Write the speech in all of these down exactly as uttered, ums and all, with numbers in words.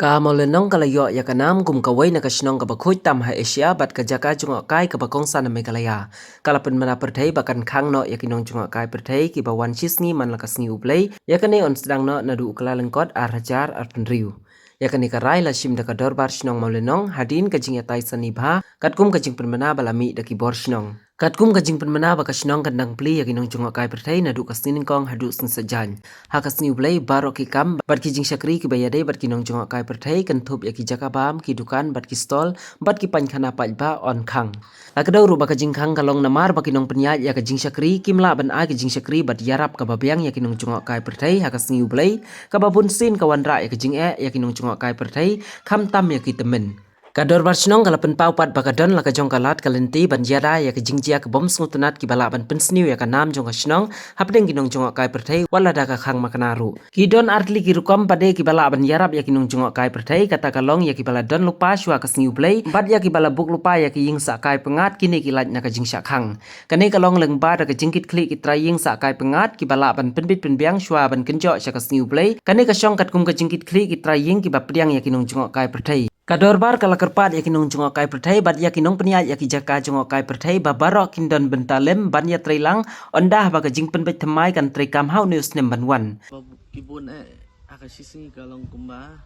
Ka Mawlynnong ka la ïoh ïa ka nam kum kawei na ka shnong kaba khuid tam ha Asia bad ka jaka jngohkai kaba kongsan ha Meghalaya. Ka la pynbna pyrthei ba kan khang noh ïa ki nongjngohkai pyrthei kiba wan shisngi man la ka sngi U Blei. Ïa kane yn sdang noh naduh u Kyllalyngkot ar hajar arphew hynriew. Ïa kane ka rai la shim da ka Dorbar Shnong Mawlynnong hadien ka jingïatai sani bha katkum ka jingpynbna ba la mih da ki bor shnong. Katkum ka jingpynbna ba ka shnong kan dang plie ïa ki nongjngohkai pyrthei naduh ka sngi nyngkong haduh sngi saitjaiñ. Ha ka sngi U Blei baroh ki kam bad ki jingshakri kiba ïadei bad ki nongjngohkai pyrthei, kynthup ïa ki jaka bam, ki dukan bad ki stall bad ki painkhana paidbah, yn khang. La kdew ruh ba ka jingkhang ka long namar ba ki nongpynïaid ïa ka jingshakri kim lah ban ai ka jingshakri bad ïarap kaba biang ïa ki nongjngohkai pyrthei ha ka sngi U Blei, kaba bunsien ka wanrah ïa ka jingeh ïa ki nongjngohkai pyrthei, khamtam ïa ki tymmen. Ka Dorbar Shnong ka la pynpaw pat ba ka don la ka jong ka lad ka lynti ban ïada ïa ka jingjia ka bym sngewtynnat kiba lah ban pynsniew ïa ka nam jong ka shnong hapdeng ki nongjngohkai pyrthei wat lada ka khang makna ruh. Ki don artylli ki rukom pat de kiba lah ban ïarap ïa ki nongjngohkai pyrthei, kata ka long ïa kiba la don lypa shuwa ka sngi U Blei bad ïa kiba la buk lypa ïa ki ïing sahkai pyngngad, kine ki lait na ka jingshah khang. Kane ka long lyngba da ka jingkitkhlieh ki trai ïing sahkai pyngngad kiba lah ban pynbit pynbiang shuwa ban kynjoh sha ka sngi U Blei. Kane ka shong katkum ka jingkitkhlieh ki trai ïing kiba pdiang ïa ki nongjngohkai pyrthei. Ka Dorbar ka la kyrpad ïa ki nongjngohkai pyrthei bad ïa ki nongpynïaid ïa ki jaka jngohkai pyrthei ba baroh kin don bynta lem ban ïatreilang, ynda ba ka jingpynbeit thymmai kan treikam ha une u snem ban wan. Ba ki bun eh ha ka shisngi ka long kumba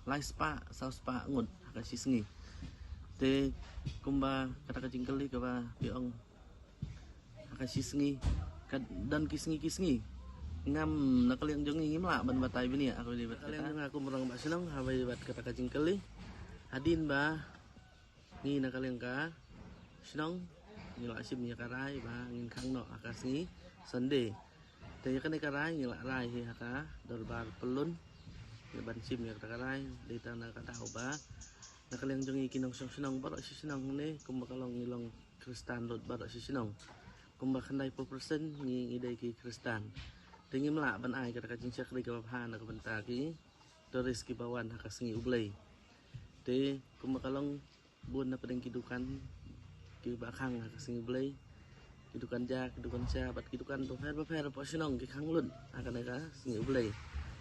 lai spah saw spah ngut ha ka shisngi. Te kumba kata ka jingkylli kaba phi ong ha ka shisngi, ka don ki sngi ki sngi. Ngam, na ka liang jong ngi ngim lah ban batai bniah, ha kaba ïadei bad ka liang jong nga kum u rangbah shnong, ha kaba ïadei bad kata ka jingkylli. Hadien ba ngi na ka liang ka shnong ngi la shim ïa ka rai ba ngin khang noh ha ka sngi Sunday. Te ïa kane ka rai ngi la rai hi ha ka Dorbar Pyllun. Ngi ban shim ïa kata ka rai, dei tang na ka daw ba na ka liang jong ngi ki nongshong shnong baroh shi shnong ne, kumba ka long ngi long Khristan lut baroh shi shnong. Kumba khyndaiphew percent ngi, ngi dei ki Khristan. Te ngim lah ban ai kata ka jingshakri kaba bha na ka bynta ki tourist kiba wan ha ka sngi U Blei. Te kumba ka long bun na pdeng ki dukan kiba khang ha ka sngi U Blei. Ki dukan ja, ki dukan sha bad ki dukan bapher bapher hapoh shnong ki khang lut ha kane ka sngi U Blei.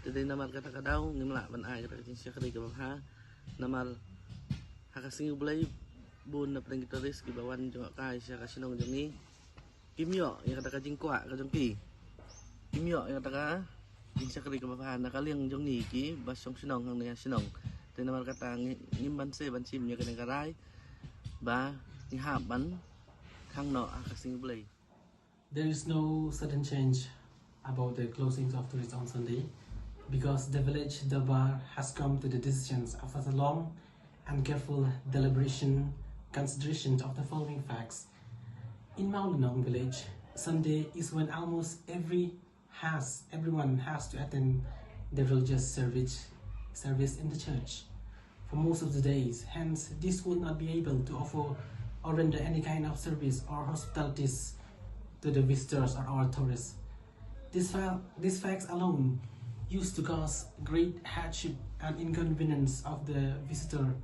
Te dei namar kata ka daw ngim lah ban ai kata ka jingshakri kaba bha. Namar ha ka sngi U Blei bun na pdeng ki tourist kiba wan jngohkai sha ka shnong jong ngi kim ïoh ïa kata ka jingkwah ka jong ki. Kim ïoh ïa kata ka jingshakri kaba bha na ka liang jong ngi kiba shong shnong hangne ha shnong. Te namar kata ngi, ngim banse ban shim ïa kane ka rai ba ngi hap ban khang noh ha ka sngi U Blei. There is no sudden change about the closings of tourists on Sunday because the village Dorbar has come to the decisions after the long and careful deliberation, consideration of the following facts. In Mawlynnong village, Sunday is when almost every has, everyone has to attend the religious service, service in the church for most of the days. Hence, this would not be able to offer or render any kind of service or hospitalities to the visitors or our tourists. This fa-, this facts alone used to cause great hardship and inconvenience of the visitor,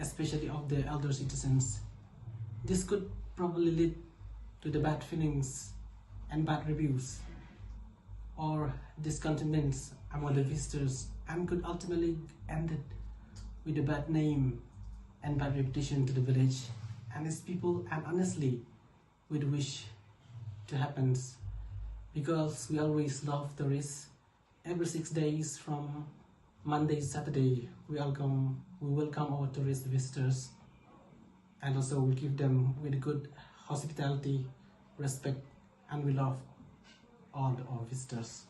especially of the elder citizens. This could probably lead to the bad feelings and bad reviews or discontentments among the visitors and could ultimately end it with a bad name and bad reputation to the village and its people, and honestly, we'd wish to happen because we always love tourists. Every six days from Monday to Saturday, we welcome, we welcome our tourist visitors, and also we give them with good hospitality, respect, and we love all our visitors.